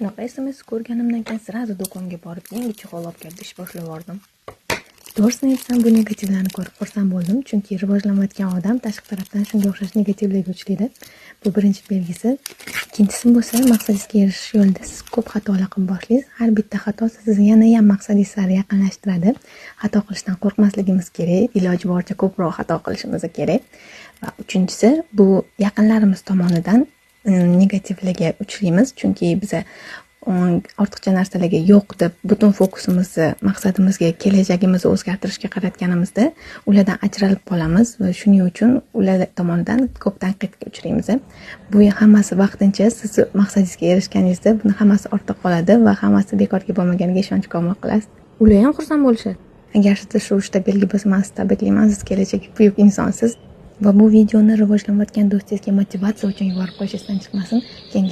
Shunaqa SMS ko'rganimdan keyin сразу do'konga borib, yangi чехол olib kelib, ish boshlab yubordim. To'g'risini aytsam, bu negativlarni ko'rib xursand bo'ldim, chunki rivojlanayotgan odam tashqi tarafdan shunga o'xshash negativlarga uchraydi. Bu birinchi belgisi. Ikkinchisi bo'lsa, maqsadingizga erishish yo'lida siz ko'p xatolar qilib boshlaysiz. Har bitta xato sizni yanayam maqsadingiz sari yaqinlashtiradi. Xato qilishdan qo'rqmasligimiz kerak, iloji boricha ko'proq xato qilishimiz kerak. Va uchinchisi, bu yaqinlarimiz tomonidan negativlarga uchraymiz, chunki biza ortiqcha narsalarga yo'q deb butun fokusimizni maqsadimizga, kelajagimizni o'zgartirishga qaratganimizda ulardan ajralib qolamiz va shuning uchun ular tomonidan ko'p tanqidga uchraymiz. Bu hammasi vaqtincha. Siz maqsadingizga erishganingizda buni hammasi ortda qoladi va hammasi bekorga bo'lmaganiga ishonch komil qilasiz. Ular ham xursand bo'lishadi. Agar sizda shu uchta belgi bo'lsa, man sizni tabriklayman, siz kelajak buyuk insonsiz. Va bu videoni rivojlanayotgan do'stingizga motivatsiya uchun yuborib qo'yish esdan chiqmasin. Keyingi